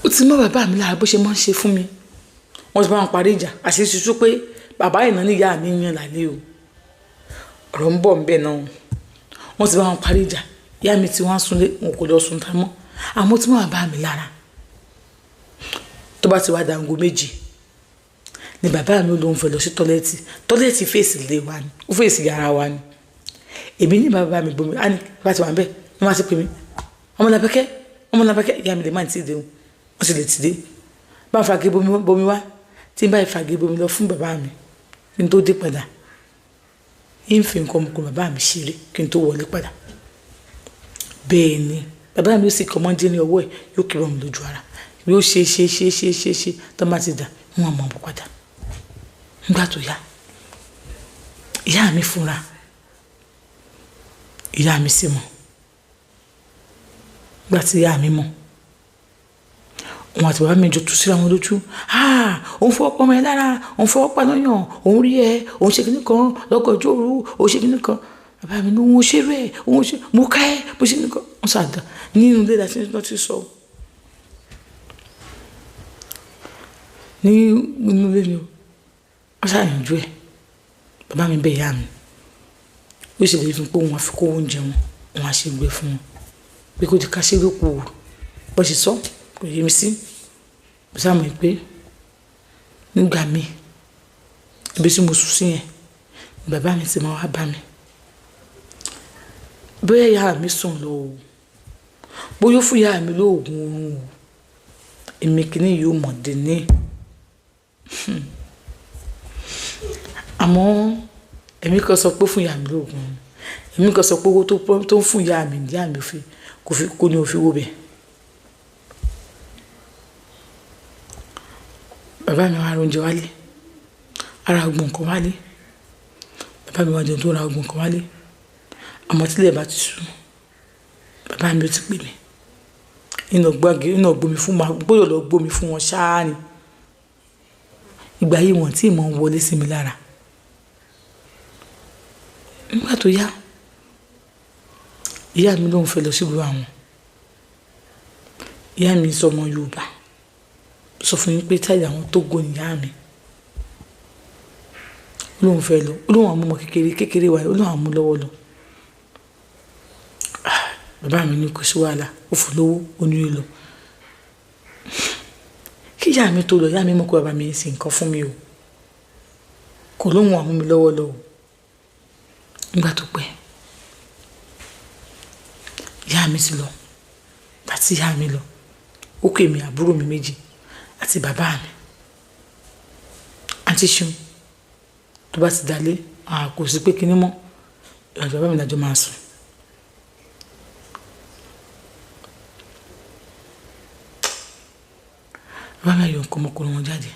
Ó ti mọ́ bàbá mi lára bó ṣe máa ń ṣe fún mi. Wọ́n ti bá wọn parí ìjà, àṣírí ti tú pé bàbá ìná ní ìyá mi yan lálẹ́ o. Ọ̀rọ̀ ń bọ̀ ń bẹ̀ náà. Wọ́n ti bá wọn parí ìjà, ìyá mi ti wá ń sunlé, wọn kò lọ sun ta mọ́. Àmọ́ ó ti mọ́ bàbá mi lára. Tó bá ti wá dago méjì ni bàbá mi ló ń fẹ́ lọ sí tọ́lẹ́tì. Tọ́lẹ́tì fèsì ilé wa ni, ó fèsì yàrá wa ni. Èmi ní bàbá mi bomi, á ní bá ti wà níbẹ̀, wọ́n máa ti pè mí. Ọmọ Làbákẹ́, ọmọ Làbákẹ́, ìyá mi lè má ti dé o, wọ́n sì lè ti dé. Bá fàgé bomi, bomi wá, tí n bá fàgé bomi lọ fún bàbá mi, kí n tó dé padà. Ń fi nǹkan ọmọkùnrin bàbá mi ṣeré kí n tó wọlé padà. Bẹ́ẹ̀ ni, bàbá mi ó sì kọ́ mọ́ndé ní ọwọ́ ẹ̀, yóò kí bọ̀ mí lójú ara. Yóò ṣe, ṣe, ṣe, ṣe, ṣe, ṣe, tó bá ti dà, wọ́n á mọ̀ bọ̀ padà. Nígbà tó yá, ìyá mi fúnra, ìyá mi sì mọ̀. Nígbà tí ìyá mi mọ̀, òun àti bàbá mi jọ tú síra wọn lójú. "Ah! Òun fọwọ́ pa ọmọ ẹ lára, òun fọwọ́ pa lọ́yàn, òun rí ẹ, òun ṣe kíní kan lọ́kọ̀ ojú òru, òun ṣe kíní kan." Bàbá mi ní òun ò ṣe rẹ̀, òun ò ṣe, mo ká ẹ, bó ṣe kíní kan. Wọ́n sàdá nínú ilé láti lọ ti sọ. Ní inú ilé ni o. Wọ́n ṣàyànjú ẹ̀. Bàbá mi bẹ ìyá mi. Ó sì lè fi pé òun á fi kó oúnjẹ wọn, òun á ṣe gbé fún wọn. Pé kó di ká ṣe ló kù o. Bó ṣe sọ, kò yé mi sí. Mo sá mọ̀ pé nígbà mi, ibi tí mo sùn sí yẹn, bàbá mi ti máa wá bá mi. Bóyá ìyá mi sùn lọ o. Bóyá ó fún ìyá mi lóògùn oorun o. Èmi kìíní yóò mọ̀ dé ní. Àmọ́ èmi kan sọ pé ó fún ìyá mi lóògùn oorun. Èmi kan sọ pé owó tó ń fún ìyá mi, ìyá mi fi, kò fi, kò ní ó fi wó bẹ̀. Bàbá mi wá ra oúnjẹ wálé. Ara gbogbo nǹkan wálé. Bàbá mi wá jẹun tó ra gbogbo nǹkan wálé. Àmọ́ tí ilẹ̀ bá ti ṣú, bàbá mi ó ti pè mí. Iná gbági, iná gbomi fún ma, gbọ́dọ̀ lọ gbomi fún wọn ṣáá ni. Ìgbà yìí wọ́n tí ì mọ̀ ń wọlé sí mi lára. Nígbà tó yá, ìyá mi ló ń fẹ́ lọ sílùú àwọn. Ìyá mi sọ ọmọ Yorùbá. Sọ fún mi pé táyà àwọn Tógò ni ìyá mi. Ó lóun fẹ́ lọ. Ó lóun àwọn ọmọ kékeré, kékeré wa, ó lóun àwọn mú lọ́wọ́ lọ. Ah! Bàbá mi ní kò sí wàhálà, ó fún lówó, ó ní ó lọ. Kí ìyá mi tó lọ, ìyá mi mọ̀ pé bàbá mi ń ṣe nǹkan fún mi o. Kò lóun àwọn mú mi lọ́wọ́ lọ o. Nígbà tó pẹ́, ìyá mi ti lọ. Ìgbà tí ìyá mi lọ, ó kó èmi àbúrò mi méjì àti bàbá mi. Àǹtí Ṣeun, tó bá ti dalé, a kò sí pé kíní mọ́. Àti bàbá mi la jọ máa sùn. Bàbá mi yọ nǹkan ọmọkùnrin wọn jáde.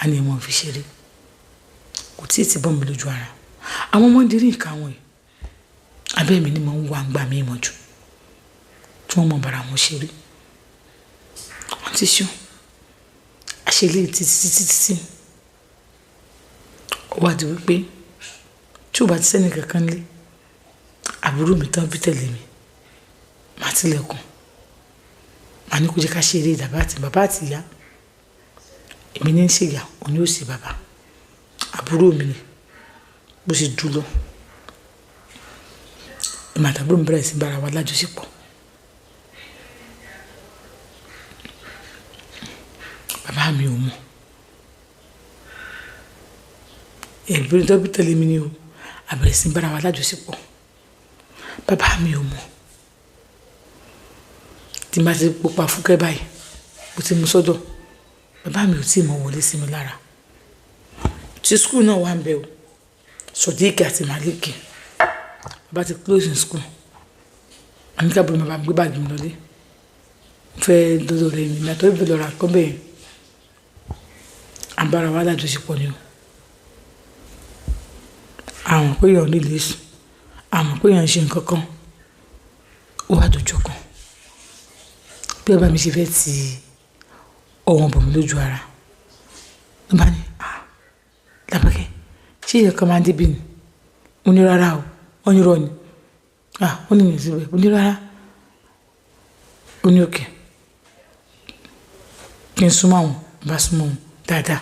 A ní wọn fi ṣeré. Kò tí ì ti bọ́ mi lójú ara. Àwọn ọmọ ń dirí nǹkan wọn yìí. Abẹ́ mi ni mò ń wá ń gbà mí mọ́ jù. Tí wọ́n mọ̀ bára wọn ṣeré. Àǹtí Ṣeun, a ṣe lé títí, títí, títí. Ó wá di wípé tí ó bá ti sẹ́ni kankan lé, àbúrò mi tán bí tẹ̀lé mi, màá tilẹ̀kùn. Màá ní kó jẹ́ ká ṣe eré bàbá àti bàbá àti ìyá. Èmi ní ń ṣe ìyá, òun ni ó ṣe bàbá. Àbúrò mi ni. Bó ṣe dúró lọ. Èmi àti àbúrò mi bẹ̀rẹ̀ sí í bá ara wa lájọṣepọ̀. Bàbá mi ò mọ̀. Ẹ̀gbọ́n tó bí tẹ̀lé mi ni o. A bẹ̀rẹ̀ sí í bá ara wa lájọṣepọ̀. Bàbá mi ò mọ̀. Tí n bá ti pupa fúkẹ́ báyìí, mo ti mú sọ́dọ̀. Bàbá mi ò tí ì mọ̀ wọlé sí mi lára. Tí school náà wà ń bẹ o. Sodiq àti Malik. Bàbá ti close in school. Àní kí àbúrò mi bá mi gbé báàgì mi lọlé. Mo fẹ́ dọ́dọ̀ rẹ̀ mi, àtọ́ ìfẹ́ lọ ra nǹkan bẹ́ẹ̀. À ń bá ara wa lájọṣepọ̀ ni o. A mọ̀ pé èèyàn ní lè sùn. A mọ̀ pé èèyàn ń ṣe nǹkan kan. Ó wá dojú kan. Bí bàbá mi ṣe fẹ́ ti ọwọ́ bọ̀ mí lójú ara. Ló bá ní, "Ah! Làbákẹ́, ṣé ìyá kan máa ń dé bí ni?" Mo ní rárá o. Ó ní irọ́ ni. Ah! Ó ní ìyẹn síbẹ̀. Mo ní rárá. Ó ní okay. Kí n súnmọ́ àwọn, n bá súnmọ́ wọn dáadáa.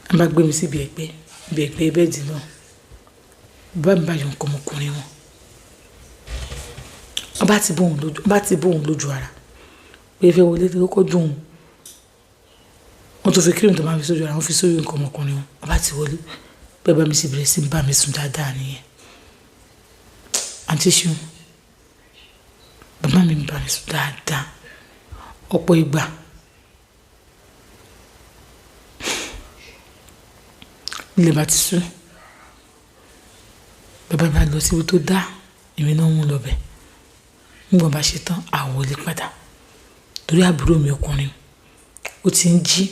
Wọ́n bá gbé mi sí ibi ẹ̀gbẹ́, ibi ẹ̀gbẹ́ bẹ́ẹ̀dì náà. Bàbá mi bá yọ nǹkan ọmọkùnrin wọn. Wọ́n bá ti bó òun lójú, wọ́n bá ti bó òun lójú ara. Pé fẹ́ wọlé tí ó kọ́ dùn òun. Wọ́n tún fi cream tó máa fi sójú ara, wọ́n fi sórí nǹkan ọmọkùnrin wọn. Wọ́n bá ti wọlé. Bẹ́ẹ̀ bá mi sì bẹ̀rẹ̀ sí ń bá mi sùn dáadáa nìyẹn. Àǹtí Ṣeun, bàbá mi ń bá mi sùn dáadáa. Ọ̀pọ̀ ìgbà. Ilẹ̀ bá ti sú. Bàbá bá lọ síbi tó dá, èmi náà mú lọ bẹ̀. Nígbà bá ṣe tán, a wọlé padà. Torí àbúrò mi ọkùnrin, ó ti ń jí.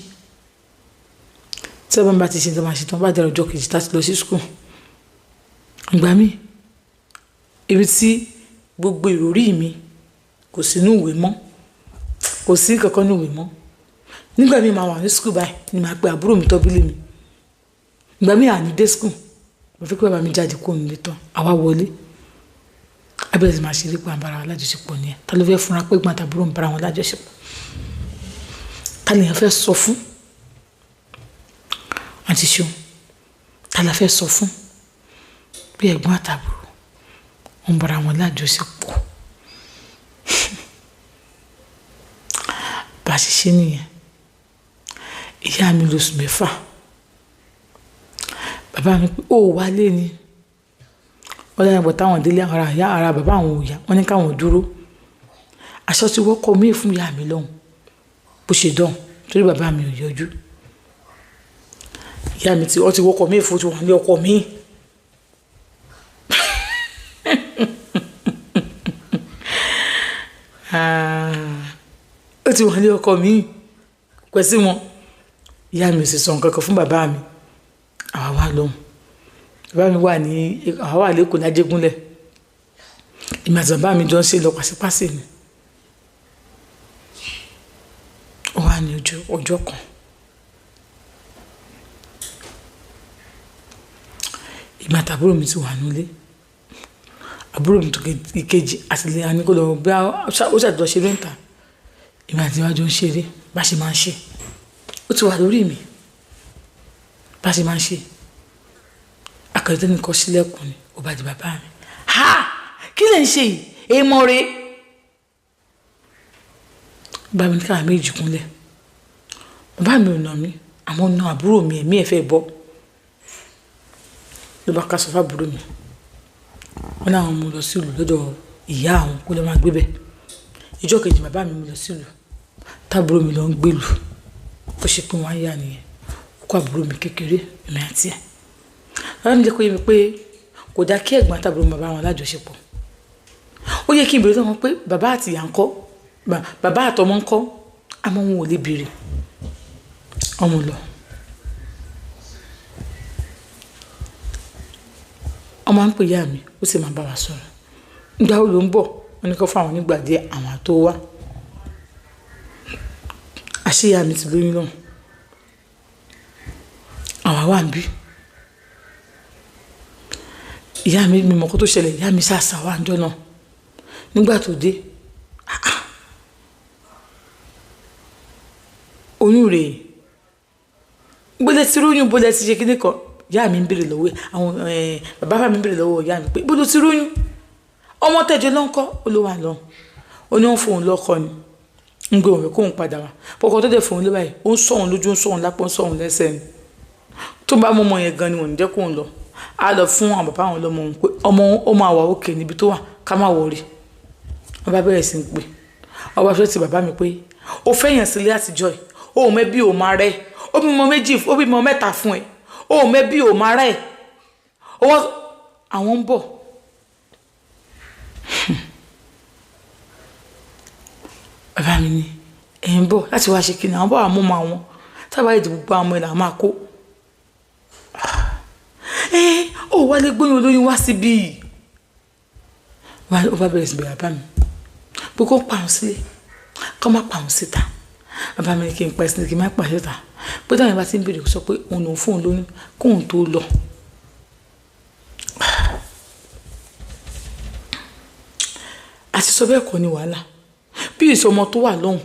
Tí bàbá mi bá ti ṣe nǹkan máa ṣe tán, bá di ọjọ́ kejì tá ti lọ sí school. Ìgbà mí, ibi tí gbogbo ìròrí mi kò sí nínú ìwé mọ́. Kò sí nǹkan nínú ìwé mọ́. Nígbà mí màá wà ní school báyìí ni màá pe àbúrò mi tó bí lé mi. Ìgbà mí à ní dé school, mo fẹ́ kí bàbá mi jáde kúrò nílé tán, àwa wọlé. A bẹ̀rẹ̀ sí máa ṣeré pé à ń bá ara wa lájọṣepọ̀ nìyẹn. Ta ló fẹ́ fúnra pé ẹ̀gbọ́n àti àbúrò ń bá ara wọn lájọṣepọ̀? Ta lèèyàn fẹ́ sọ fún? Àǹtí Ṣeun, ta la fẹ́ sọ fún? Bí ẹ̀gbọ́n àti àbúrò ń bá ara wọn lájọṣepọ̀. Bá ṣe ṣe nìyẹn. Ìyá mi lóṣù mẹ́fà. Bàbá mi pé ó wálé ni. Wọ́n lẹ́yìn ìgbà táwọn délé ara ìyá ara bàbá àwọn ò yá, wọ́n ní káwọn dúró. Aṣọ tí wọ́n kọ mí fún ìyá mi lọ́hùn. Bó ṣe dán, torí bàbá mi ò yọjú. Ìyá mi tí wọ́n ti wọ́kọ̀ mí fún, tí wọ́n lé ọkọ mi. Ó ti wọ́n lé ọkọ mi. Pẹ̀ sí wọn. Ìyá mi ò sì sọ nǹkan kan fún bàbá mi. Àwa wá lọ́hùn. Bàbá mi wà ní, àwa wà lÉkòó l'Ájégúnlẹ̀. Èmi àti bàbá mi jọ ń ṣe lọ pàṣípàṣí ni. Ó wà ní ojú ọjọ́ kan. Èmi àti àbúrò mi ti wà nílé. Àbúrò mi tó ìkejì àti ilé a ní kó lọ bí ó ṣàtúnṣe ṣeré níta. Èmi àti wa jọ ń ṣeré bá ṣe máa ń ṣe. Ó ti wà lórí mi. Bá ṣe máa ń ṣe. Akọ̀wé tó ní kọ́ sílẹ̀kùn ni, ó bá di bàbá mi. Ha! Kí lẹ̀ ń ṣe yìí? Èèmọ̀ rè. Bàbá mi ní ká méjì kúnlẹ̀. Bàbá mi ò nà mí, àmọ́ na àbúrò mi, ẹ̀mí ẹ̀ fẹ́ bọ́. Ló bá ká sọ fún àbúrò mi. Wọ́n ní àwọn mú lọ sí ìlú lọ́dọ̀ ìyá àwọn kó lọ máa gbé bẹ̀. Ìjọ́ kejì bàbá mi mú lọ sí ìlú. Tábúrò mi lọ ń gbé ìlú. Ó ṣe pé wọ́n á yà nìyẹn. Ó kó àbúrò mi kékeré, èmi àti ẹ̀. Bàbá mi jẹ́ kó yé mi pé kò dá kí ẹ̀gbọ́n àti àbúrò bàbá wọn lájọṣepọ̀. Ó yẹ kí n béèrè lọ́wọ́ wọn pé bàbá àti ìyá ńkọ́, bàbá àtọmọ ńkọ́, àmọ́ wọn ò lè béèrè. Ọmọ lọ. Ọmọ ń pè ìyá mi, ó sì máa bá wa sọ̀rọ̀. Ìgbà wo ló ń bọ̀? Wọ́n ní kó fún àwọn nígbà díẹ̀ àwọn tó wá. Àṣé ìyá mi ti lóyún lọ́hùn. Àwa wà níbí. Ìyá mi, mi mọ̀ nǹkan tó ṣẹlẹ̀, ìyá mi sá sá wá níjọ́ náà. Nígbà tó dé, oyún rè é. Bó lẹ ti róyún, bó lẹ ti ṣe kíní kan. Ìyá mi ń béèrè lọ́wọ́ ẹ̀, àwọn, bàbá mi ń béèrè lọ́wọ́ ìyá mi pé bó ló ti róyún? Ọmọ tẹ́jọ ló ń kọ́, ó ló wà lọ́hùn. Ó ní wọ́n fún òun lọ́kọ ni. Ń gbé òun fẹ́ kó òun padà wá. Ọkọ tó dẹ̀ fún òun lé báyìí, ó ń sọ òun lójú, ó ń sọ òun lápá, ó ń sọ òun lẹ́sẹ̀ ni. Tó bá mú ọmọ yẹn gan ni wọ́n ò ní jẹ́ kó òun lọ. A lọ fún àwọn bàbá àwọn lọ́mọ òun pé ọmọ òun ó máa wà okay níbi tó wà, ká má worry. Wọ́n bá bẹ̀rẹ̀ sí ń pè. Wọ́n bá fẹ́ ti bàbá mi pé ó fẹ́ yàn sílé àtijọ́ yìí, ó ò mẹ́bí ò máa rẹ́, ó bímọ méjì, ó bímọ mẹ́ta fún ẹ, ó ò mẹ́bí ò máa rẹ́. Ó wọ́n, àwọn ń bọ̀. Bàbá mi ní, ẹ̀ ń bọ̀ láti wá ṣe kíni, àwọn bọ̀ wá mú ọmọ àwọn. Tí a bá lè di gbogbo àwọn ọmọ ẹ̀ là máa kó. Ẹ, ó wá lé gbóyún olóyún wá síbí. Ó bá bẹ̀rẹ̀ sí bẹ̀rẹ̀ bàbá mi. Pé kó pa òun sílé, kó má pa òun síta. Bàbá mi ní kí n pa sílé, kí n má pa síta. Pé táwọn bá ti ń béèrè kó sọ pé òun lòún fún òun lóyún, kó òun tó lọ. Àti sọ bẹ́ẹ̀ kọ́ ni wàhálà. Bí èso ọmọ tó wà lọ́hùn,